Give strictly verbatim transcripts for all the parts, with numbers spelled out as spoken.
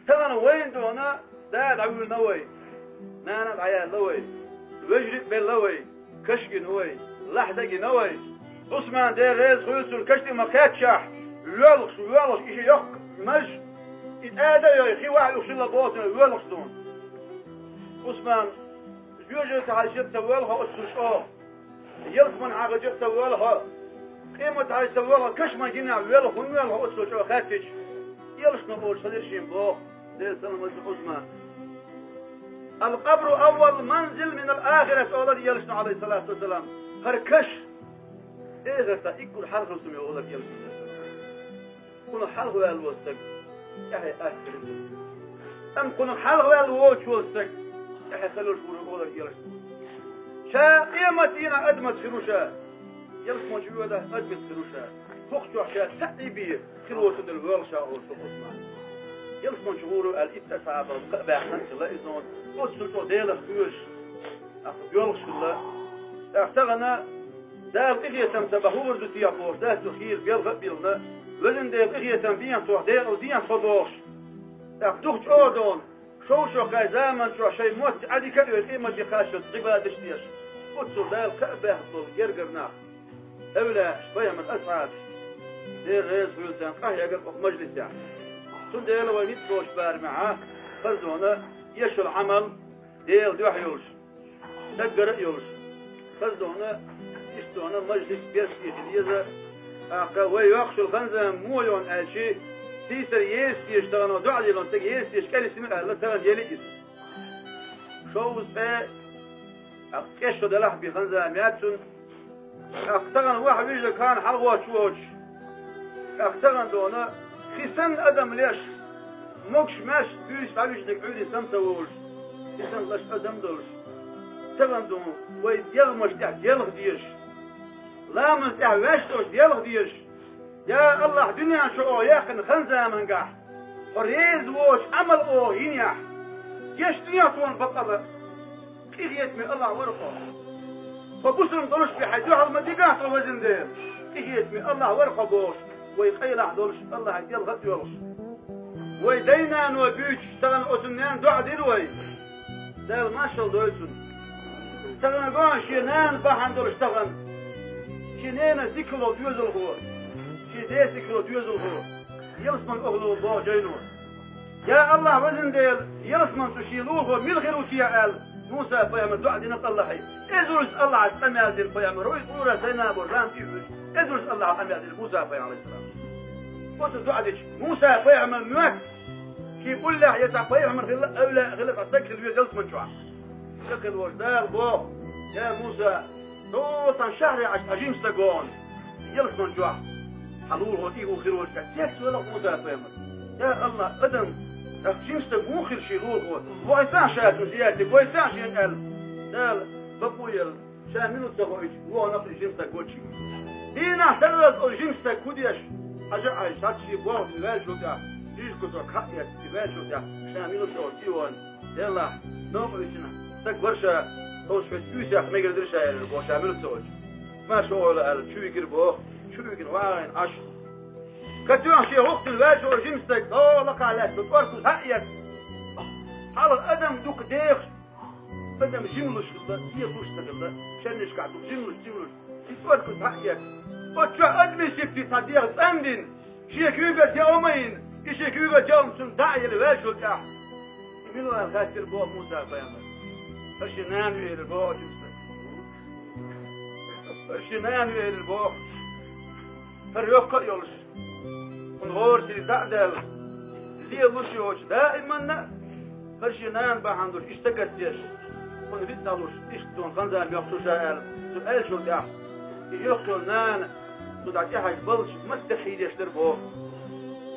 Тахана вайна дона да дӀавуьйна вай, нана дӀаяьлла вай, вежарий белла вай, каш гина вай, лахьда гина вай. Ӏусман, Дела реза хуьлда цунна, каш тӀе ма кхаьччахь, воьлхуш, воьлхуш, и ши йоккха маж, и тӀада а йой, хи вахь юхшилла боцун воьлхуш дуна. Ӏусман, жоьжахати хьажа ца воьлху оццул чӀогӀа. Ялсмани хьажа ца воьлху, къематди хьажа ца воьлху, каш ма гина воьлху, хӀунда воьлху оццул чӀогӀа хаьттича, элчано олуш хезира шена боху, Делан салам хилда цунна, Ӏусмана. «Ал-къабру аввалу манзил минал ахират», олура элчано, Ӏалайхиссалату вассалам. ХӀара каш эхартахь уггар хьалха хир ю олура элчано. Кхунах хьалха ваьлла волу стаг тӀаьхье аттар ду. Амма кхунах хьалха ваьлла воцуш волу стаг тӀаьхье хила луш ву олура элчано. Ша къематдийнахь адамаца хир ву ша. Ялсмани чу воьдахь адамаца хир ву ша. ХӀокху чохь ша цхьаъ бен хир воцург дара воьлху ша олуш ву Ӏусман. Ялсмани чу гӀур ву аьлла, итт асхьабах кхаъ баьккхина хилла иза, оццул чӀогӀа Делах кхоьруш, тӀаккха боьлхуш хилла. ТӀаккха тахана Дала къинхетам ца бахь хӀун хир ду техьа бохуш, дац цо хийра белха а биллина, везан Дела къинхетам бехьа тхох, декъала дехьа тхо бохуш. ТӀаккха дукха чӀогӀа дона, шовзткъе шолгӀа заман чохь шайн мотт Ӏадика а йой, къематде кхаччалц Ӏибадаташ деш, оццул Дала кхаъ баьхна болу гергара нах, эвлаяаш, пайхамар асхьабаш, Дела реза хуьлда царна, къахьегар оцу мажлисехь. Цундела вай ницкъ болчу барамехь, хаза дона, эшалла Ӏамал, Делан дуьхьа йолуш, даггара а йолуш, хаза дона, иштта дона мажлис берш хила еза, тӀаккха вай йоккхуш йолу хан-зама муха йогӀу аьлча, сийсара еза теша тахана доӀа диллина стаг еза теша кӀелисина аьлла, тахана ели иза. Шовзткъе тӀаккха кӀеш шо делахь бен хан-зама яц цунна, тӀаккха тахана ваха вижа кхана хьалагӀоттуш воцуш, тӀаккха тахана дона, хи санна адам леш, могуш-маьш буьйса дӀавижнарг Ӏуьйре сам ца волуш, хи санна лаш адам долуш, тахана дона, вай делхамаш тӀехь делха дезаш, ламаз тӀехь ваьш долуш делха дезаш, Я АллахӀ, дуьнен чу оха яьккхина хан-замангахь, хьо реза воцу Ӏамал оха йинехь, гечдехьа тхуна бакъала, къинхетаме АллахӀ вара хьо. Тхо бусалба долуш бен хьайн дуьхьал ма дигахь тхо, везан Дела, къинхетаме АллахӀ вара хьо бохуш, вай къайлахь долуш, АллахӀе делха а доьлхуш. Вай дай-нано буьйцуш тахана оцу ненан доӀа дира вай. Дала маршалла дойла цунна. Тахана гон шен нана бахьана долуш тахана. Шен ненан дикало доьзалхо, шен ден дикало доьзалхо, ялсаман охьалур боху жайно. Я АллахӀ, везан Дела, ялсаман чу шен лулахо мила хир ву те аьлла, Муса-пайхамар доӀа дина АллахӀе. Эзарза АллахӀа къамел дина пайхамар ву иза, Тура Сайна боху зама тӀе а вуьйцу, эзарза АллахӀа къамел дина Муса-пайхамар, Ӏалайхиссалам. Оцу доӀа дича, Муса-пайхамар моьтту, шен уллехь я цхьа пайхамар хилла, эвлаяъ хилла, цхьа стаг хилла веза ялсаман чохь. Ша хилла волчу Дала боху: «Я Муса, хьо цхьана шахьаре Ӏаш, хьан жима стаг вогӀу ялсаман чохь, хьан лулахо тӀе а хир волчу тӀехь». Цец велахь Муса-пайхамар: «Я АллахӀ, адам, тӀаккха жима стаг муха хир шен лулахо? Вой цхьаъ ша цунна зиярат де, вой цхьаъ шена», аьлла. Дала бакъо елла, ша мила ву ца хоуьйтуш, вогӀу-кх и жима стаг вочу. Дийнахь тарлалц оцу жима стаг хӀун деш, хьажа а хьаьжча, цхьацца шен болх бина ваьллачул тӀаьхьа, жижиг кусок хьаъ а эцна, ваьллачул тӀаьхьа, ша мила ву ца хоуьйтуш, вогӀу. Делахь, новкъа висина стаг вара ша, тховса хӀетта уьйсех мегар дира ша, элира боху, ша мила ца волчу. Ма шо гӀойла аьлла, чу вигира боху, чу вигина вагӀийна Ӏаш. Катоьхна шен хӀуттина ваьллачу жима стаг, дӀо лакхахь лаьцна, тӀоркуз хьаъ а эцна. Хьалха адам дукха дехаш, адам жималуш хилла, дехалуш ца хилла, шернишкахь дукха жималуш, жималуш, и тӀоркуз хьаъ а эцна. Оцу чохь адамийн сипте цхьа дегӀ цӀандина, шен куьйгара тӀе а ма йина, и шен куьйгара тӀе а ма цунна дӀа а елла ваьллачул тӀаьхьа. И мила ву аьлла хаьттира боху Муса-пайхамар. ХӀара шен нана ву, элира боху оцу жима стага. ХӀара шен нана ву, элира боху. ХӀара йоккха а йолуш, кхунна гӀорасиз дӀа а даьлла, лелалуш йоцуш, даиманна а хӀара шен нана бахьана долуш иштта сагатдеш, кхунна виъ дӀалуш, иштта суна хан-зама йоккхуш ву ша аьлла, цо аьллачул тӀаьхьа, и йоккха йолу нана цунна дӀа тӀехьажа баллачу маттехь хьийзеш дара боху.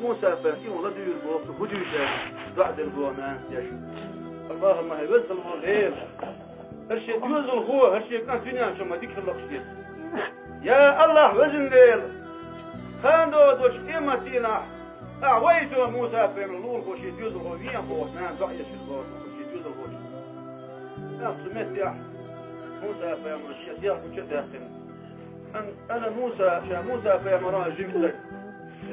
Муса-пайхамар и хӀума ладуьйгӀира боху, цо хӀун дуьйцу аьлла, доӀа дира боху нанас деш. АллахӀумма, хӀай веза хилла волу Дела, хӀара шен доьзалхо, хӀара шен кӀант дуьнен чу ма дика хилла-кх шен. Я АллахӀ, везан Дела, кхана догӀу долчу къематдийнахь ахь ваийта Муса-пайхамар лулахо, шен доьзалхо вен бохуш, нана доӀа еш хилла боху шен доьзалхочуьнга. ТӀаккха цу меттехь Муса-пайхамар шен дегӀ гуча а даьккхина: «Ан-, ана Муса, ша Муса-пайхамар ву, жима стаг.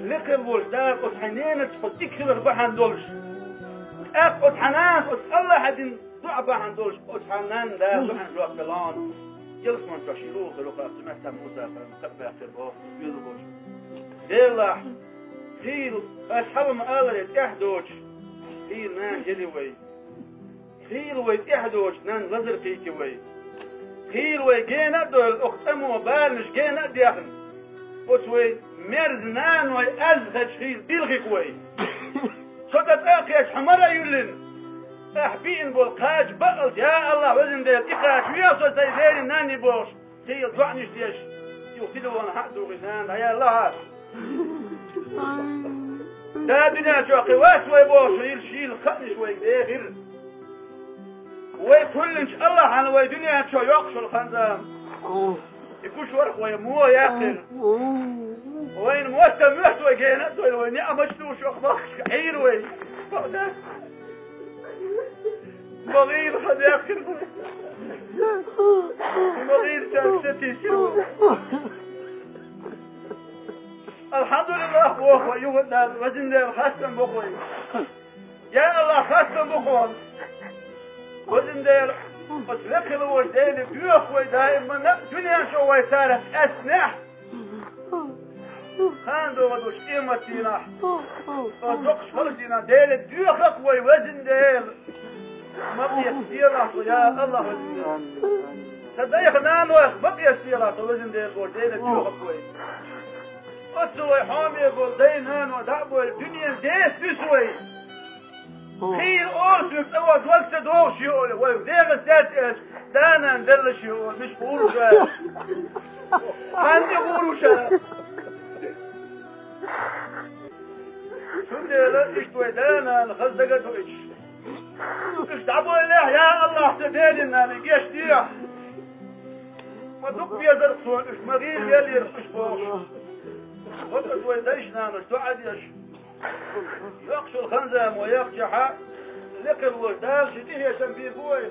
Лекха волчу Дала оцу хьайн ненаца хьо дика хилар бахьана долуш, ТӀаккха оцу хьан нанас оцу АллахӀа дина дуӀа бахьана долуш, оцу хьан нанна Дала дуӀан жоп делла хьуна. Ялсамани чохь ши лулахь хир ву-кх, цу меттехь Муса-пайхамар кхаъ баьккхира боху, веза волчу. Делахь, хийла, ас хьалха ма-аллара, тӀаьхьа доцуш, хийла нана ели вай. Хийла вай тӀаьхьа доцуш, нанна лазар кхийти вай. Хийла вай гена а дойлу, оха тӀамо баланаш гена а дехна. Оцу вай мерза наной аз хезча хийла билхик вай. Со тӀе тӀе а кхеча, хьо мара а юьллина. Ахь биъна болу кхача бакъалц, я АллахӀ, везан Дела, и кхача веха со сайн дерриг нанний бохуш, хийла доӀанаш деш, юха телефон хьа а тухий, нана, дӀаяьлла хьа. Да, дуьнен чохь кхин вац вай бохуш, хийла, хийла хаанаш вайга дехира. Вай кхоьллинчу АллахӀана вай дуьнен чохь йоккхуш йолу хан-зама. И гуш вара вай мо яьккхира. Вайна мотт а моьтту вай гена а дойла, вай неӀ а мачдуш йоккха махкашка Ӏийра вай. Ма гӀийла хан яьккхира вай. Ма гӀийла цаьрга сатийсира вай. АлхьамдулиллахӀ боху вай, юха а Дала, везан Дела, хастам боху вай. Я АллахӀ, хастам бу хьуна. Везан Дела, оцу лекха хила волчу Деле доьху вай даиманна а, дуьнен чохь вай царах къаьстинехь. Хан догӀу долчу къематдийнахь, оцу доккхачу хала дийнахь Деле доьху-кх вай, везан Дела. Ма къестаделахь со, я АллахӀ, везан Дела. Сан дайх-нанойх ма къестаделахь со, везан Дела, боху, Деле доьху-кх вай. Оццу вай хьоме болу дай-наной дӀа а бойла, дуьненан деса дуьсу вай. Хийла олу соьга, цӀа ван дог ца догӀуш ю олу, вай вехаш дац аьлча, да-нана делла шу олу, мича гӀур ву ша. Хьанна тӀе гӀур ву ша. Цундела иштта вай да-нана хаза дага а дуьйцуш. Уьш дӀабойлехь, я АллахӀ, сан дедин нана гечдехьа. Ма дукха везара суна уьш, ма гӀийла веллера уьш бохуш. Вот аса вай дайша-нанаш доӀа деш. Йоккхачу хан-зама вай яхчахьа, лекха волчу Дала шен тӀехетам бийр бу вай.